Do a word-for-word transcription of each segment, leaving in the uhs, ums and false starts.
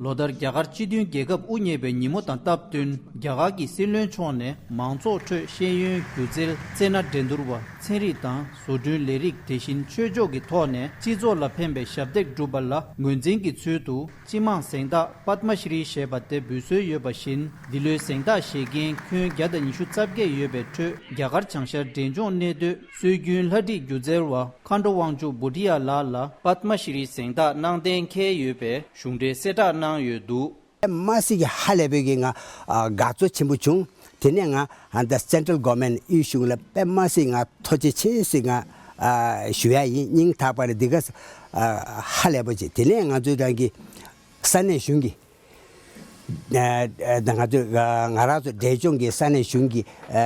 ལོ་ལྟར་རྒྱ་གར་སྤྱི་མཐུན་རྒྱལ་ཁབ་དབུ་བརྙེས་པའི་ཉིན་མོ་དང་སྟབས་བསྟུན། རྒྱ་གར་གྱི་སྲིད་བློན་མཆོག་ནས་མང་ཚོགས་ཁྲོད་ཤེས་ཡོན། སྒྱུ་རྩལ། རྩེད་སྣ་འགྲན་བསྡུར་བ། ཚན་རིག་དང་བཟོ་སྐྲུན་ལས་རིགས། དེ་བཞིན་ཆོས་ཕྱོགས་ཀྱི་ཐོག་ནས་སྤྱི་ཚོགས་ལ་ཕན་པའི་ཞབས་འདེགས་བསྒྲུབས་པ་ལ་ངོས་འཛིན་གྱི་ཚུལ་དུ། སྤྱི་དམངས་གཟེངས་རྟགས་པདྨ་ཤྲི་ཞེས་པ་དེ་འབུལ་སྲོལ་ཡོད་པ་བཞིན། འདི་ལོའི་གཟེངས་རྟགས་བཞེས་མཁན་ཁྱོན་བརྒྱ་དང་ཉི་ཤུ་རྩ་བརྒྱད་ཡོད་པའི་ཁྲོད། རྒྱ་གར་བྱང་ཤར་འབྲས་ལྗོངས་གནས་སྡོད་སྲོལ་རྒྱུན་ལྷ་བྲིས་སྒྱུ་རྩལ་བ་མཁའ་འགྲོ་དབང་ཕྱུག་བྷུ་ཏི་ཡ་ལགས་ལ་པདྨ་ཤྲི་གཟེངས་རྟགས་གནང་གཏན་འཁེལ་ཡོད་པའི་གཞུང་འབྲེལ་གསལ་བསྒྲགས་གནང་ཡོད་འདུག། དཔེ་མ་སྲིད་ཀྱི་ཧ་ལས་པའི་གི་ང་ཨ་དགའ་ཚོར་ཆེན་པོ་བྱུང་། དེ་ནས་ང་ཨ་ད་Central Government དབུས་གཞུང་ལ་དཔེ་མ་སྲིད་ང་ཐུགས་རྗེ་ཆེ་ཟེར་ང་ཨ་ཞུ་ཡ་ཡིན། སྙིང་ཐག་པ་ནས་འདི་ག་ཨ་ཧ་ལས་པོ་ཅིག། དེ་ནས་ང་ཚོའི་རང་གི་ས་གནས་གཞུང་གི་ཨ་ཨ་ང་ཚོ་ང་རང་ཚོ་འབྲས་ལྗོངས་ཀྱི་ས་གནས་གཞུང་གི་ཨ་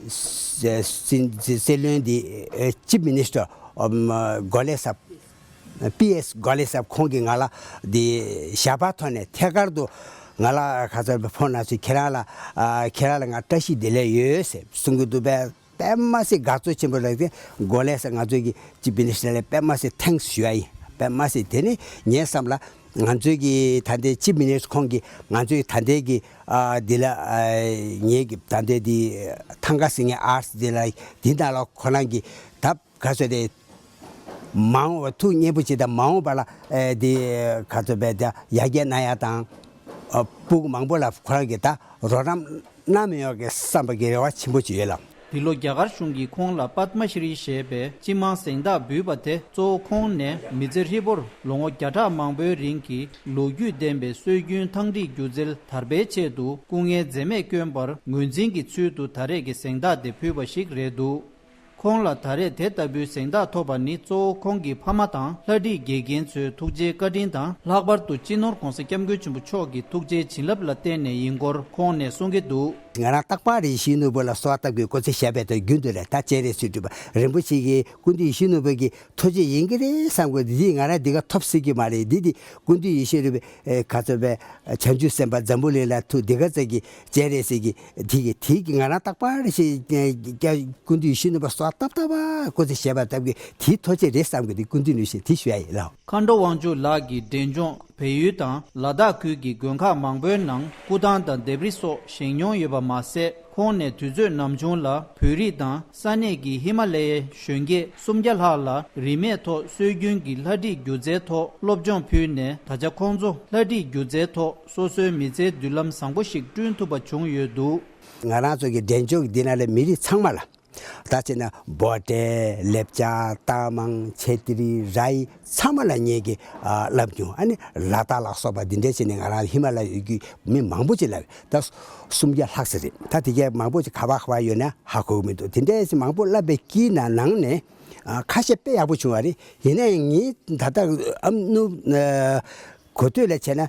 སྲིད་སྲིད་བློན་འདི་ཨ་Chief Minister ཨམ་གོ་ལེ་སབ། པི་ཨེས་གོ་ལེ་སབ་ཁོང་གིས་ང་ལ་འདི་ཞལ་པར་ཐོག་ནས་ཐད་ཀར་དུ་ང་ལ་ག་ཚོད་ཕོན་ན་ཚོད་ཁྱེད་རང་ལ་ཨ་ཁྱེད་རང་ལ་ང་བཀྲ་ཤིས་བདེ་ལེགས་ཡོད་ཟེར་གསུང་གི་འདུག་པས། དཔེ་མ་སྲིད་དགའ་ཚོར་ཆེན་པོ་རག་སྟེ་གོ་ལེ་སབ་ང་ཚོའི་གི་Chief Minister ལ་དཔེ་མ་སྲིད་thanks ཞུ་ཡ་ཡིན། དཔེ་མ་སྲིད་དེ་ནི་ངའི་བསམ་ལ་ང་ཚོའི་གི་ད་ལྟའི་Chief Minister ཁོང་གིས་ང་ཚོའི་ད་ལྟའི་གི་ཨ་འདི་ལ་ཨ་ངའི་གི་ད་ལྟའི་འདི་ཐང་ག་ཟེར་མཁན་ཨར་ཊི་འདི་ལ་འདི་ནང་ལ་ཁོ་རང་གི་ད་ག་ཚོད་རེད། མ་འོངས་པ་ཐུགས་མཉེས་པོ་བྱེད་དང་མ་འོངས་པ་ལ་ཨེ་དེ་ག་ཚོད་པས་དེ་ཡར་རྒྱས་གནང་ཡ་དང་། ཨ་སྤུ་གུ་མང་པོ་ལ་ཁོ་རང་གིས་ད་རོགས་རམ་གནང་མི་ཡོང་གི་བསམ་པ་གི་རེ་བ་ཆེན་པོ་ཅིག་ཡོད་ལགས། འདི་ལོ་རྒྱ་གར་གཞུང་གིས་ཁོང་ལ་པདྨ་ཤྲི་ཞེས་པའི་སྤྱི་དམངས་གཟེངས་རྟགས་འབུལ་བ་དེ་གཙོ་བོ་ཁོང་ནས་མི་ཚེ་ཧྲིལ་པོར་ལོ་ངོ་བརྒྱ་ཕྲག་མང་པོའི་རིང་གི་ལོ་རྒྱུས་ལྡན་པའི་སྲོལ་རྒྱུན་ཐང་བྲིས་སྒྱུ་རྩལ་དར་སྤེལ་ཆེད་དུ་སྐུ་ངལ་འཛེམས་མེད་བསྐྱོན་པར་ངོས་འཛིན་གྱི་ཚུལ་དུ་ད་རེས་ཀྱི་གཟེངས་རྟགས་དེ་ཕུལ་བ་ཞིག་རེད་འདུག། ཁོང་ལ་ད་རེས་དེ་ལྟ་བུའི་གཟེངས་རྟགས་ཐོབ་པ་ནི་གཙོ་བོ་ཁོང་གི་ཕ་མ་དང་ལྷ་བྲིས་དགེ་རྒན་ཚོའི་ཐུགས་རྗེའི་བཀའ་དྲིན་དང་། ལྷག་པར་དུ་སྤྱི་ནོར་༸གོང་ས་༸སྐྱབས་མགོན་ཆེན་པོ་མཆོག་གི་ཐུགས་རྗེའི་བྱིན་རླབས་ལ་བརྟེན་ནས་ཡིན་སྐོར་ཁོང་ནས་གསུང་གི་འདུག། ང་རང་རྟག་པར་རེ་ཡིད་བཞིན་ནོར་བུ་ལ་གསོལ་བ་བཏབ་དགོས་སྐུ་ཚེ་ཞབས་པད་དང་རྒྱུན་དུ་ལས་ད་སྤྱན་རས་གཟིགས་སྤྲུལ་པ་རིན་པོ་ཆེ་གི་སྐུ་མདུན་ཡིད་བཞིན་ནོར་བུ་གི་ཐུགས་རྗེ་ཡིན་གྱི་རེད་བསམ་དགོས། འདི་ང་རང་འདི་ག་ཐོབ་སྲིད་ཀྱི་མ་རེད། འདི་འདི་སྐུ་མདུན་ཡིད་བཞིན་ནོར་བུ་ཨེ་ག་ཚོད་པས་བྱང་ཆུབ་སེམས་དཔའ་འཛམ་བུ་གླིང་ལ་ཐུག་འདི་ག་ཚད་ཀྱི་སྤྱན་རས་གཟིགས་ཀྱི་དེ་གི་དེ་གི་ང་རང་རྟག་པར་ཞེས་སྐྱ་སྐུ་མདུན་ཡིད་བཞིན་ནོར་བུ་གསོལ་བ་བཏབ་བཏབ་པ་སྐུ་ཚེ་ཞབས་པད་བཏབ་ཀྱི་དེའི་ཐུགས་རྗེ་རེད་བསམ་གི་དེ་སྐུ་མདུན་ནུས་ཤིང་དེ་ཞུ་ཡ་ཡིན་ལགས། མཁའ་འགྲོ་དབང་ཕྱུག་ལགས་ཀྱིས་འབྲས་ལྗོངས་བལ་ཡུལ་དང་ལ་དྭགས་ཁུལ་གྱི་དགོན་ཁག་མང་པོའི་ནང་སྐུ་ཐང་དང་ལྡེབས་རིས་སོགས་བཞེངས་མྱོང་ཡོད་པ་མ་ཟད། ཁོང་ནས་དུས་ཚོད་ནམ་བྱུང་ལ་བོད་རིགས་དང་ས་གནས་ཀྱི་ཧི་མ་ལ་ཡའི་གཞོན་སྐྱེས་སུམ་བརྒྱ་ལྷག་ལ་རིན་མེད་ཐོག་སྲོལ་རྒྱུན་གྱི་ལྷ་བྲིས་སྒྱུ་རྩལ་ཐོག་སློབ་སྦྱོང་ཕུལ་ནས། ད་ཆ་ཁོང་ཚོ་ལྷ་བྲིས་སྒྱུ་རྩལ་ཐོག་སོ་སོའི་མི་ཚེའི་མདུན་ལམ་བཟང་པོ་ཞིག་བསྐྲུན་ཐུབ་པ་བྱུང་ཡོད་འདུག། ང་རང་ཚོ་གི་འབྲས་ལྗོངས་འདི་ན་ལ་མི་རིགས་ཚང་མ་ལ། ད་བྱས་ན་བོ་ཊེ། ལེབ་ཅ། ཏ་མང་། ཆེ་ཏི་རི། རའི་ཚང་མ་ལ་ངེད་ཀྱི་ཨ་བསླབ་མྱོང་། ཨ་ནི་ལ་དྭགས་ལ་སོགས་པ་འདི་འདྲས་བྱས་ནས་ང་རང་ཧི་མ་ལ་ཡ་ཡུལ་གྱི་མི་མང་པོ་ཅིག་བསླབ། ད་སུམ་བརྒྱ་ལྷག་ཙམ་རེད། ད་དེ་གས་མང་པོ་ཅིག་ག་པར་ག་པར་ཡོད་ན་ཧ་གོ་གི་མི་འདུག། དེ་འདྲས་ཅིག་མང་པོ་བསླབ་པའི་དཀྱིལ་ན་ནང་ནས་ཨ་ཁ་ཤས་དཔེ་ཡག་པོ་བྱུང་བ་རེད། ཡིན་ནའི་ངས་ད་ལྟ་ཨམ་ནུ་ཨ་གོ་ཐོས་ལ་བྱས་ན།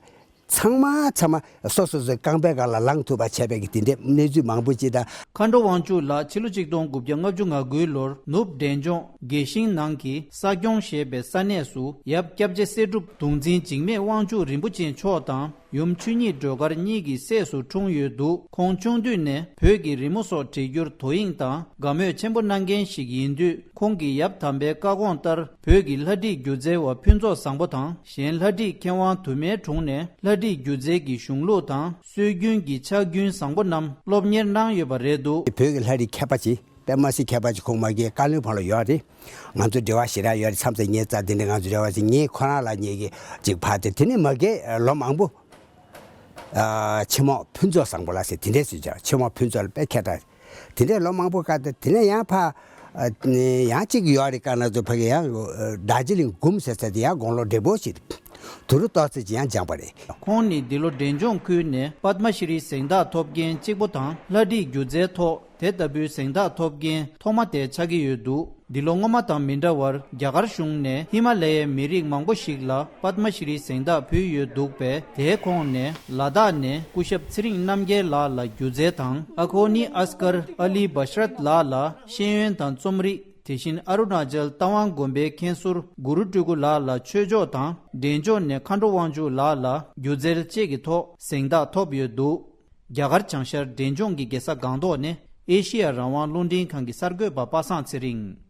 ཚང་མ་ཚང་མ་སོ་སོ་སོའི་རྐང་པའི་སྒང་ལ་ལངས་ཐུབ་པ་བྱས་པའི་གི་དེ་འདྲའི་གནས་ཚུལ་མང་པོ་ཅིག་དང་། མཁའ་འགྲོ་དབང་ཕྱུག་ལགས་ཕྱི་ལོ་ཆིག་སྟོང་དགུ་བརྒྱ་ལྔ་བཅུ་ང་དགུའི་ལོར་ནུབ་འབྲས་ལྗོངས་དགེ་ཤིང་ནང་གི་ས་སྐྱོང་ཞེས་པའི་ས་གནས་སུ་ཡབ་སྐྱབས་རྗེ་གསེར་སྒྲུབ་གདུང་འཛིན་འཇིགས་མེད་དབང་ཕྱུག་རིན་པོ་ཆེ་མཆོག་དང་ཡུམ་ཆོས་ཉིད་སྒྲོལ་དཀར་གཉིས་ཀྱི་སྲས་སུ་འཁྲུངས་ཡོད་འདུག། ཁོང་ཆུང་དུས་ནས་བོད་ཀྱི་རི་མོ་སོགས་བྲིས་རྒྱུར་དོ་དབྱིངས་དང་དགའ་མོས་ཆེན་པོ་གནང་མཁན་ཞིག་ཡིན་དུས། ཁོང་གི་ཡབ་དམ་པའི་བཀའ་དགོངས་ལྟར་བོད་ཀྱི་ལྷ་བྲིས་སྒྱུ་རྩལ་བ་ཕུན་ཚོགས་བཟང་པོ་དང་གཞན་ལྷ་བྲིས་མཁས་དབང་དུ་མའི་དྲུང་ནས་ལྷ་བྲིས་སྒྱུ་རྩལ་གྱི་གཞུང་ལུགས་དང་སྲོལ་རྒྱུན་གྱི་ཕྱག་རྒྱུན་བཟང་པོ་རྣམས་སློབ་གཉེར་གནང་ཡོད་པ་རེད་འདུག། བོད་ཀྱི་ལྷ་རིས་མཁས་པ་ཅིག། དཔེ་མ་སྲིད་མཁས་པ་ཅིག་ཁོང་མ་གིའི་བཀའ་བློན་ཕོ་ལོ་ཡོད་རེད། ང་ཚོ་འབྲེལ་བ་ཞེ་དྲག་ཡོད་རེད། མཚམས་མཚམས་ངའི་རྩར་དེ་འདྲ་ང་ཚོ་འབྲེལ་བ་ཅིག་ངས་ཁོ་རང་ལ་ངེད་ཀྱི་ཅིག་ཕར་དེ་དེ་ནས་མ་གིའི་ལོ་མང་པོ། ཨ་ཆེན་མོ་ཕུན་ཚོགས་བཟང་པོ་ལགས་ཟེར་དེ་འདྲས་ཟེར་ཅིག་ཆེན་མོ་ཕུན་ཚོགས་ལ་དཔེ་མཁས་དྲགས། དེ་འདྲས་ལོ་མང་པོ་བཀའ་དེ་དེ་ནས་ཡང་ཕ་ཨ་ཡང་གཅིག་ཡོད་རེད། བཀའ་ན་ཚོ་ཕ་གི་ཡང་ཨ་རྡོ་རྗེ་གླིང་འབུམ་ཟེར་ས་དེ་ཡང་དགུང་ལོ་བགྲེས་པོ་ཞིག་དུ་རུ་ཏོག་ཙེ་ཅིག་ཡང་སྦྱངས་པ་རེད། ཁོང་ནི་འདི་ལོ་འབྲས་ལྗོངས་ཁུལ་ནས་པདྨ་ཤྲི་གཟེངས་རྟགས་ཐོབ་མཁན་གཅིག་པོ་དང་ལྷ་བྲིས་སྒྱུ་རྩལ་ཐོག་དེ་ལྟ་བུའི་གཟེངས་རྟགས་ཐོབ་མཁན་ཐོག་མ་དེ་ཆགས་ཀྱི་ཡོད་འདུག། འདི་ལོ་སྔོན་མ་དང་མི་འདྲ་བར་རྒྱ་གར་གཞུང་ནས་ཧི་མ་ལ་ཡའི་མི་རིགས་མང་པོ་ཞིག་ལ་པདྨ་ཤྲི་གཟེངས་རྟགས་ཕུལ་ཡོད་འདུག་པས། དེའི་ཁོངས་ནས་ལ་དྭགས་ནས་སྐུ་ཞབས་ཚེ་རིང་རྣམ་རྒྱལ་ལགས་ལ་སྒྱུ་རྩལ་དང་། ཨ་ཁོ་ནི་ཨས་ཀར་ཨ་ལི་བྷ་ཤ་རད་ལགས་ལ་ཤེས་ཡོན་དང་རྩོམ་རིག། དེ་བཞིན་ཨ་རུ་ན་ཅལ་རྟ་དབང་དགོན་པའི་མཁན་ཟུར་གུ་རུ་སྤྲུལ་སྐུ་ལགས་ལ་ཆོས་ཕྱོགས་དང་། འབྲས་ལྗོངས་ནས་མཁའ་འགྲོ་དབང་ཕྱུག་ལགས་ལ་སྒྱུ་རྩལ་བཅས་ཀྱི་ཐོག་གཟེངས་རྟགས་ཐོབ་ཡོད་འདུག། རྒྱ་གར་བྱང་ཤར་འབྲས་ལྗོངས་ཀྱི་རྒྱལ་ས་སྒང་ཏོག་ནས་ཨེ་ཤེ་ཡ་རང་དབང་རླུང་འཕྲིན་ཁང་གི་གསར་འགོད་པ་པ་སངས་ཚེ་རིང་།